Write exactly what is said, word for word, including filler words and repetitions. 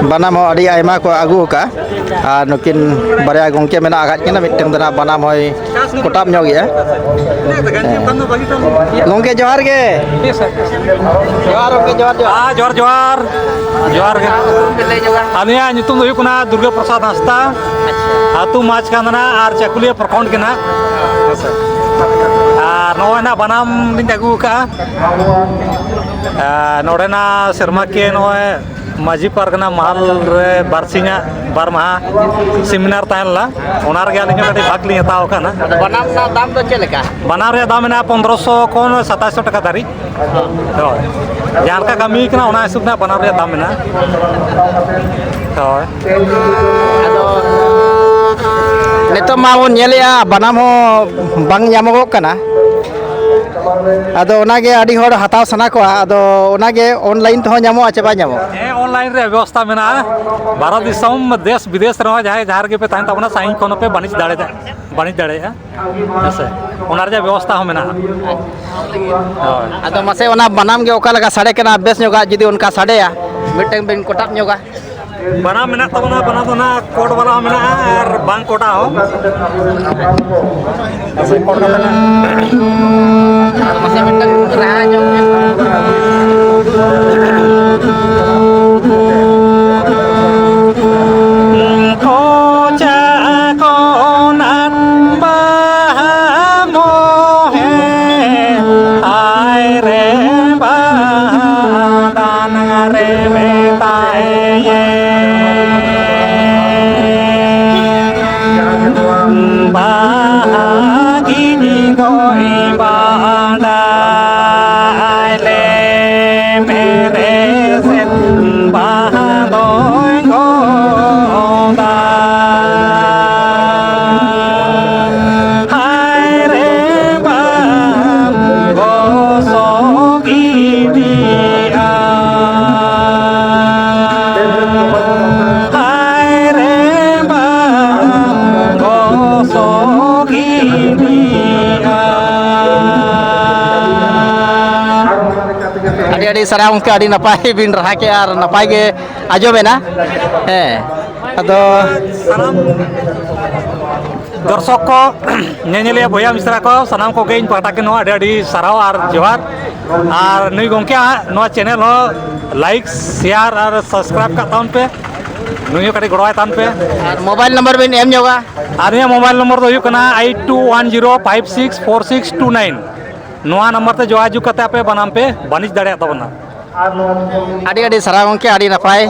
ᱵᱟᱱᱟᱢ ᱦᱚᱸ ᱟᱹᱰᱤ ᱟᱭᱢᱟ ᱠᱚ ᱟᱹᱜᱩ ᱟᱠᱟᱫᱼᱟ᱾ ᱟᱨ ᱱᱩᱠᱤᱱ ᱵᱟᱨᱭᱟ ᱜᱚᱢᱠᱮ ᱢᱮᱱᱟᱜ ᱟᱠᱟᱫ ᱠᱤᱱᱟ, ᱢᱤᱫᱴᱟᱝ ᱫᱚ ᱱᱟᱜ ᱵᱟᱱᱟᱢ ᱦᱚᱸᱭ ᱠᱚᱴᱟᱵ ᱧᱚᱜ ᱜᱮᱭᱟ᱾ ᱦᱮᱸ᱾ ᱜᱚᱢᱠᱮ, ᱡᱚᱦᱟᱨ ᱜᱮ᱾ ᱡᱚᱦᱟᱨ ᱜᱚᱢᱠᱮ, ᱡᱚᱦᱟᱨ, ᱡᱚᱦᱟᱨ᱾ ᱦᱮᱸ, ᱡᱚᱦᱟᱨ, ᱡᱚᱦᱟᱨ᱾ ᱡᱚᱦᱟᱨ ᱜᱮ᱾ ᱟᱹᱞᱤᱧᱟᱜ ᱧᱩᱛᱩᱢ ᱫᱚ ᱦᱩᱭᱩᱜ ᱠᱟᱱᱟ ᱫᱩᱨᱜᱟᱹ ᱯᱨᱚᱥᱟᱫᱽ ᱦᱟᱸᱥᱫᱟ, ᱟᱹᱛᱩ ᱢᱟᱪᱷᱠᱟᱸᱫᱽᱱᱟ ᱟᱨ ᱪᱟᱹᱠᱩᱞᱤᱭᱟᱹ ᱯᱨᱚᱠᱷᱚᱸᱰ ᱜᱮ ᱱᱟᱦᱟᱜ᱾ ᱟᱨ ᱱᱚᱜᱼᱚᱭ ᱱᱟᱦᱟᱜ ᱵᱟᱱᱟᱢ ᱞᱤᱧ ᱟᱹᱜᱩ ᱟᱠᱟᱫᱼᱟ᱾ ᱟᱨ ᱱᱚᱰᱮᱱᱟᱜ ᱥᱮᱨᱢᱟ ᱠᱤᱭᱟᱹ ᱱᱚᱜᱼᱚᱭ ᱢᱟᱹᱡᱷᱤ ᱯᱟᱨᱜᱟᱱᱟ ᱢᱟᱦᱟᱞ ᱨᱮ ᱵᱟᱨ ᱥᱤᱧᱟᱜ ᱵᱟᱨ ᱢᱟᱦᱟ ᱥᱮᱢᱤᱱᱟᱨ ᱛᱟᱦᱮᱸ ᱞᱮᱱᱟ, ᱚᱱᱟ ᱨᱮᱜᱮ ᱟᱹᱞᱤᱧ ᱦᱚᱸ ᱠᱟᱹᱴᱤᱡ ᱵᱷᱟᱜᱽ ᱞᱤᱧ ᱦᱟᱛᱟᱣ ᱟᱠᱟᱱᱟ᱾ ᱟᱫᱚ ᱵᱟᱱᱟᱢ ᱨᱮᱱᱟᱜ ᱫᱟᱢ ᱫᱚ ᱪᱮᱫ ᱞᱮᱠᱟ? ᱵᱟᱱᱟᱢ ᱨᱮᱭᱟᱜ ᱫᱟᱢ ᱢᱮᱱᱟᱜᱼᱟ ᱯᱚᱱᱫᱽᱨᱚᱥᱚ ᱠᱷᱚᱱ ᱥᱟᱛᱟᱥᱥᱚ ᱴᱟᱠᱟ ᱫᱷᱟᱹᱨᱤᱡ᱾ ᱦᱳᱭ, ᱡᱟᱦᱟᱸ ᱞᱮᱠᱟ ᱠᱟᱹᱢᱤ ᱠᱟᱱᱟ, ᱚᱱᱟ ᱦᱤᱥᱟᱹᱵ ᱛᱮ ᱵᱟᱱᱟᱢ ᱨᱮᱭᱟᱜ ᱫᱟᱢ ᱢᱮᱱᱟᱜᱼᱟ᱾ ᱦᱳᱭ᱾ ᱟᱫᱚ ᱱᱤᱛᱚᱜ ᱢᱟ ᱵᱚᱱ ᱧᱮᱞᱮᱜᱼᱟ, ᱵᱟᱱᱟᱢ ᱦᱚᱸ ᱵᱟᱝ ᱧᱟᱢᱚᱜᱚᱜ ᱠᱟᱱᱟ᱾ ᱟᱫᱚ ᱚᱱᱟᱜᱮ ᱟᱹᱰᱤ ᱦᱚᱲ ᱦᱟᱛᱟᱣ ᱥᱟᱱᱟ ᱠᱚᱣᱟ᱾ ᱟᱫᱚ ᱚᱱᱟᱜᱮ online ᱛᱮᱦᱚᱸ ᱧᱟᱢᱚᱜᱼᱟ ᱪᱮ ᱵᱟᱭ ᱧᱟᱢᱚᱜᱼᱟ? ᱦᱮᱸ, online ᱨᱮᱭᱟᱜ ᱵᱮᱵᱚᱥᱛᱷᱟ ᱢᱮᱱᱟᱜᱼᱟ᱾ ᱵᱷᱟᱨᱚᱛ ᱫᱤᱥᱚᱢ, ᱫᱮᱥ ᱵᱤᱫᱮᱥ ᱨᱮᱦᱚᱸ ᱡᱟᱦᱟᱸᱭ ᱡᱟᱦᱟᱸ ᱨᱮᱜᱮ ᱯᱮ ᱛᱟᱦᱮᱱ ᱛᱟᱵᱚᱱᱟ, ᱥᱟᱺᱜᱤᱧ ᱠᱷᱚᱱ ᱦᱚᱸᱯᱮ ᱵᱟᱹᱱᱤᱡᱽ ᱫᱟᱲᱮᱭᱟᱜᱼᱟ, ᱵᱟᱹᱱᱤᱡᱽ ᱫᱟᱲᱮᱭᱟᱜᱼᱟ᱾ ᱦᱮᱸ ᱥᱮ, ᱚᱱᱟ ᱨᱮᱭᱟᱜ ᱵᱮᱵᱚᱥᱛᱷᱟ ᱦᱚᱸ ᱢᱮᱱᱟᱜᱼᱟ᱾ ᱦᱳᱭ᱾ ᱟᱫᱚ ᱢᱟᱥᱮ, ᱚᱱᱟ ᱵᱟᱱᱟᱢ ᱜᱮ ᱚᱠᱟ ᱞᱮᱠᱟ ᱥᱟᱰᱮ ᱠᱟᱱᱟ, ᱵᱮᱥ ᱧᱚᱜᱟᱜ ᱡᱩᱫᱤ ᱚᱱᱠᱟ ᱥᱟᱰᱮᱭᱟ, ᱢᱤᱫᱴᱟᱝ ᱵᱤᱱ ᱠᱚᱴᱟᱵ ᱧᱚᱜᱟ? ᱵᱟᱱᱟᱢ ᱢᱮᱱᱟᱜ ᱛᱟᱵᱚᱱᱟ, ᱵᱟᱱᱟᱢ ᱫᱚ ᱱᱟᱦᱟᱜ ᱠᱚᱴ ᱵᱟᱞᱟ ᱦᱚᱸ ᱢᱮᱱᱟᱜᱼᱟ ᱟᱨ ᱵᱟᱝ ᱠᱚᱴᱟ ᱦᱚᱸ᱾ ᱟᱫᱚ ᱢᱟᱥᱮ ᱢᱤᱫᱴᱟᱝ ᱨᱟᱦᱟ ᱧᱚᱜ ᱵᱤᱱ᱾ ᱠᱚᱪᱟ ᱠᱚᱱᱟᱱ ᱵᱟᱦᱟ ᱢᱚᱦᱮ, ᱟᱭ ᱨᱮ ᱵᱟᱦᱟ ᱫᱟᱱᱟ ᱨᱮ ᱢᱮᱛᱟᱭᱮ᱾ ᱵᱟᱦᱟ ᱜᱤᱧ ᱜᱚᱭ ᱵᱟᱰᱟᱭ ᱞᱮ ᱢᱮᱨᱮ ᱥᱮᱱ ᱵᱟᱦᱟ ᱫᱚᱭ ᱜᱚᱫᱟ᱾ ᱦᱟᱭ ᱨᱮ ᱵᱟᱢ ᱜᱚᱥᱚ ᱜᱤᱰᱤᱜᱼᱟ᱾ ᱥᱟᱨᱦᱟᱣ ᱜᱚᱢᱠᱮ, ᱟᱹᱰᱤ ᱱᱟᱯᱟᱭ ᱵᱤᱱ ᱨᱟᱦᱟ ᱠᱮᱜᱼᱟ ᱟᱨ ᱱᱟᱯᱟᱭ ᱜᱮ ᱟᱸᱡᱚᱢᱮᱱᱟ᱾ ᱦᱮᱸ, ᱟᱫᱚ ᱥᱟᱱᱟᱢ ᱫᱚᱨᱥᱚᱠ ᱠᱚ, ᱧᱮᱧᱮᱞᱤᱭᱟᱹ ᱵᱚᱭᱦᱟ ᱢᱤᱥᱨᱟ ᱠᱚ, ᱥᱟᱱᱟᱢ ᱠᱚᱜᱮ ᱤᱧ ᱯᱟᱦᱴᱟ ᱠᱷᱚᱱ ᱦᱚᱸ ᱟᱹᱰᱤ ᱟᱹᱰᱤ ᱥᱟᱨᱦᱟᱣ ᱟᱨ ᱡᱚᱦᱟᱨ᱾ ᱟᱨ ᱱᱩᱭ ᱜᱚᱢᱠᱮ ᱦᱟᱸᱜ ᱱᱚᱣᱟ ᱪᱮᱱᱮᱞ ᱦᱚᱸ ᱞᱟᱭᱤᱠ, ᱥᱮᱭᱟᱨ ᱟᱨ ᱥᱟᱵᱥᱠᱨᱟᱭᱤᱵ ᱠᱟᱜ ᱛᱟᱵᱚᱱ ᱯᱮ, ᱱᱩᱭ ᱦᱚᱸ ᱠᱟᱹᱴᱤᱡ ᱜᱚᱲᱚᱣᱟᱭ ᱛᱟᱵᱚᱱ ᱯᱮ᱾ ᱟᱨ ᱢᱳᱵᱟᱭᱤᱞ ᱱᱟᱢᱵᱟᱨ ᱵᱤᱱ ᱮᱢ ᱧᱚᱜᱟ? ᱟᱨ ᱤᱧᱟᱹᱜ ᱢᱳᱵᱟᱭᱤᱞ ᱱᱚᱢᱵᱚᱨ ᱫᱚ ᱦᱩᱭᱩᱜ ᱠᱟᱱᱟ eight two one zero five six four six two nine. ᱱᱚᱣᱟ ᱱᱟᱢᱵᱟᱨ ᱛᱮ ᱡᱳᱜᱟᱡᱳᱜᱽ ᱠᱟᱛᱮ ᱟᱯᱮ ᱵᱟᱱᱟᱢ ᱯᱮ ᱵᱟᱹᱱᱤᱡᱽ ᱫᱟᱲᱮᱭᱟᱜ ᱛᱟᱵᱚᱱᱟ᱾ ᱟᱹᱰᱤ ᱟᱹᱰᱤ ᱥᱟᱨᱦᱟᱣ ᱜᱚᱢᱠᱮ, ᱟᱹᱰᱤ ᱱᱟᱯᱟᱭ᱾